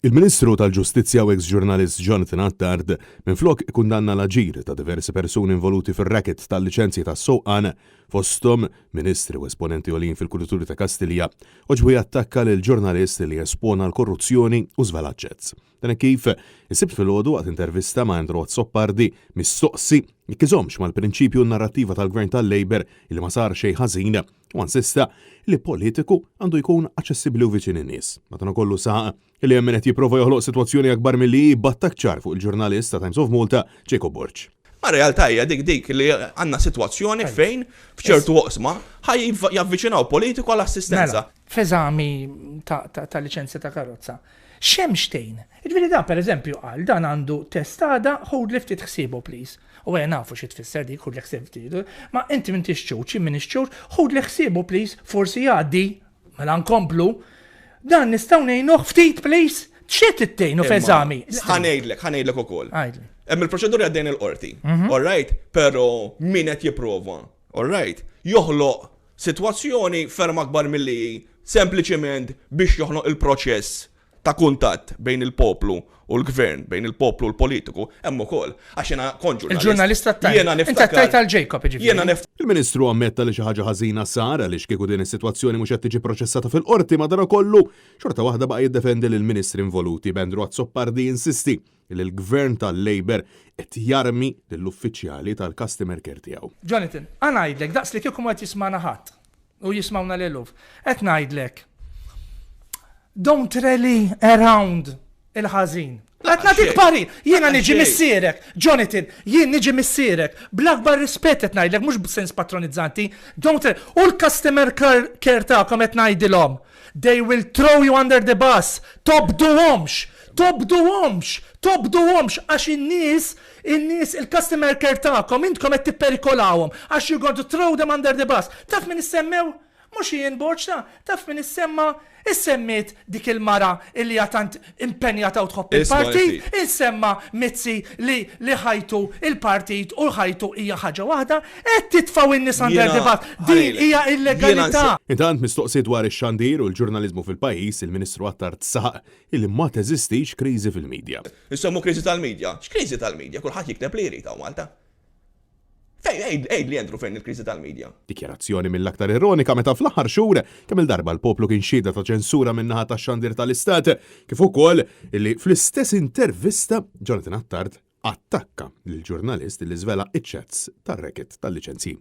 Il-Ministru tal-Ġustizzja u eks ġurnalist Jonathan Attard minflok ikkundanna l-aġir ta' diversi persuni involuti fir-racket tal-liċenzji tas-sewqan, fosthom Ministri u esponenti għoljin fil-kurituri ta' Kastilja, għoġbu jattakka lill-ġurnalist li espona l-korruzzjoni u żvela ċ-chats. Dan hekk kif, is-Sibt filgħodu waqt intervista ma' Andrew Azzopardi, mistoqsi jekk iżommx mal-prinċipju u n-narrattiva tal-Gvern tal-Labour li ma sar xejn ħażin, Huwa insista li politiku għandu jkun aċċessibbli u viċin in-nies. Madankollu saħaq li hemm min qed jipprova joħloq sitwazzjoni akbar milli hi b'attakk ċar fuq il-ġurnalist ta' Times of Malta, Jacob Borg. Ma realtà hija dik dik li għandna sitwazzjoni fejn f'ċertu oqsma ħa javviċinaw politiku għal assistenza. Mela, f'eżami ta' liċenzja ta' karozza, X'hemm x'tgħin? Jiġifieri dan pereżempju qal dan għandu test għada ħudli ftit ħsiebu please. U ejja nafu xi tfisser dik ħudli ħsieb ftit. Ma inti m'intix ċuċ, jien m'iniex ċuċ, ħudli ħsiebu please, forsi jgħaddi. Mela nkomplu. Dan nistgħu ngħinuh ftit please? Xi trid tgħinu f'eżami? Ħa ngħidlek, ħa ngħidlek ukoll. Għidli. Hemm il-proċeduri għaddejn il-qorti. All right? Però min qed jipprova, all right, joħloq Sitwazzjoni ferm akbar milli hi sempliċement biex joħnoq il-proċess ta' kuntatt bejn il-poplu u l-gvern, bejn il-poplu u l-politiku, hemm ukoll. Għax jiena kont ġurnalist. Il-ġurnalist tat-Times. Jiena niftakar. Inti qed tgħid għal Jacob, jiġifieri. Jiena nif. Il-Ministru ammetta li xi ħaġa ħażina sar għaliex kieku din is-sitwazzjoni mhux qed tiġi proċessata fil-Qorti madanakollu xorta waħda baqa' jiddefendi lill-Ministri involuti b'Andrew Azzopardi jinsisti li l-Gvern tal-Labour qed jarmi lill-uffiċjali tal-customer care tiegħu. Jonathan, ħa ngħidlek, daqs li kieku ma qed jismagħna ħadd, u jismgħuna l-eluf, qed ngħidlek, don't rally around il-ħażin. Qed nagħtik parir, jiena niġi missierek, Jonathan, jien niġi missierek, bl-akbar rispett qed ngħidlek, mhux b'sens patronizzanti, don't rally, u l-customer care tagħkom qed ngħidilhom, they will throw you under the bus, tobduhomx, Tobduhomx! Tobduhomx! Għax in-nies, in-nies, il-customer care tagħkom, intkom qed tipperikolawhom, għax you're going to throw them under the bus. Taf min issemmew? Mhux Ian Borg ta, taf min issemma? Issemmiet dik il-mara illi hija tant impenjata u tħobb il-partit, insemma Mizzi li li ħajtu il-partit u ħajtu hija ħaġa waħda. Qed titfgħu in-nies under the bus. Din hija illegalità. Intant mistoqsi dwar ix-xandir u l-ġurnaliżmu fil-pajjiż, il-Ministru Attard saħaq Illi ma teżistix kriżi fil-media. Insemmu kriżi tal-media. X'kriżi tal-media? Kulħadd jikteb li jrid hawn Malta. Fejn, għidli Andrew fejn il-kriżi tal-media? Dikjarazzjoni mill-aktar ironika meta fl-aħħar xhur kemm-il darba l-poplu kien xhieda ta' ċensura min-naħa tax-xandir tal-Istat, kif ukoll illi fl-istess intervista Jonathan Attard attakka lill-ġurnalist li żvela ċ-chats tar-racket tal-liċenzji.